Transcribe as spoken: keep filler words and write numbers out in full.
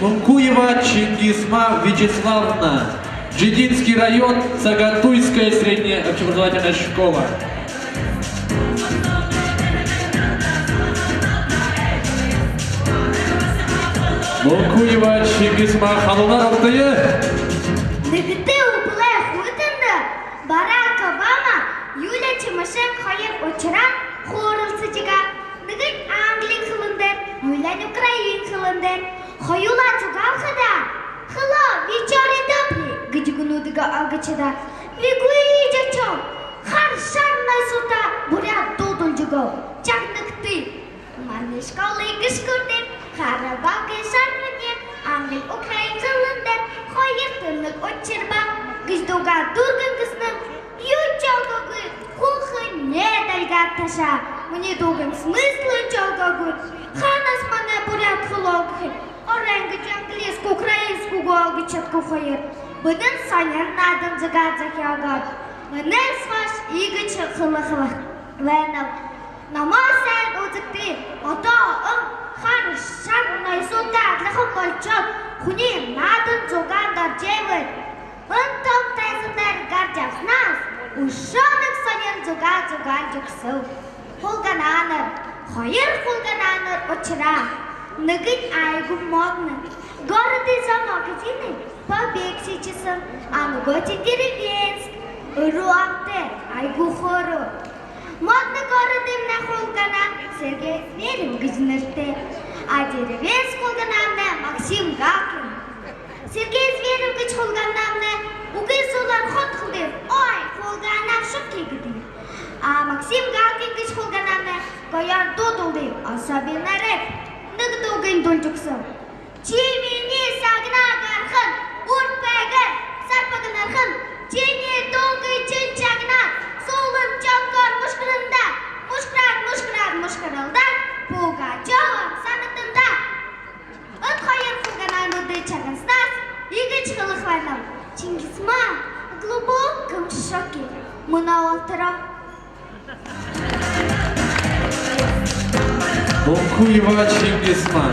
Мункуева Чингисма Вячеславовна, Джидинский район, Цагатуйская средняя общеобразовательная школа. Мункуева Чингисма, халуунаар угтая. Нэгэтэ үбэлэй хүйтэндэ Барак Обама, Юлия Тимошенко хоёр ушараа хөөрэлсэжэ байгаа. Нэгэнь англи хэлэн дээрэ, Юлиянь украин хэлэн дээрэ. Хоюулаа зугаалхадаа: «Hello, вечера добрый» гэжэ үгэнүүдые олгожо, «Бегу, идёт», хара шара нойрсуута буряад дуу дуулажа үгөө. Чагнагты. Манай школын гэшхүүртэ хара багы шарманай англи, украин хэлэн дээрэ хоёр тэнэг ушар ба гэжэ дуугаа дүүргэһэн гэһэнэм, юу ч олдоогүй, хүлхэнэй дальгаа ташаа. Минии дуугай смыслынь ч олдоогүй. Хаанаас манай буряад хэлэ олохо юм? Оройнгоо английскэ, украинскэ үгэ олгожо шадахагүй хоёр. Бидэн сониной наадан зугаа захяагаад, энээнһээ хойшо иигэжэ хэлэхэ байнаб. Намайе һайн үзэгты. Одоо энэ хара шара нойрсуутай адляхан болошоод, хүнэй наадан зугаанда оржо байбал, энэ том тайзан дээрэ гаража абаһанһаа үшөө нэгэ һонин зугаа зугаалжа үгэһэн. Хулганаанар. Хоёр хулганаанар ушараа. Нэгэнь айгуу модно. «Город из-за магазина побег сейчас», а нүгөөшэнь деревенск. Эрүү амтай, айгуу хөөрөө. Модно городымнай хулганаа Сергей Зверев гэжэ нэрэтэй. А деревенск хулганаамнай Максим Галкин. Сергей Зверев гэжэ хулганаамнай үгы суулаар хот хэлэдэг: «Ой, хулганаа, шутки» гэдэг. А Максим Галкин гэжэ хулганаамнай гоёор дуу дуулдаг, особенно рэп. Нэгэ дууень дуулажа үгэһэн. Чи минии сагнаа гараһан, үрпээгэй сарпагнархан, чинии дуугай шэнэ шагнаа, сүүлын чонхоор мушхарна даа. Мушхараад, мушхараад, мушхаралдаа, Пугачёва санагдана даа. Эдэ хоёр хулганаануудые шагнаһанһаа иигэжэ хэлэхэ байнаб: Чингисма в глубоком шоке. Мүнөө болотороо. Мункуева Чингисма.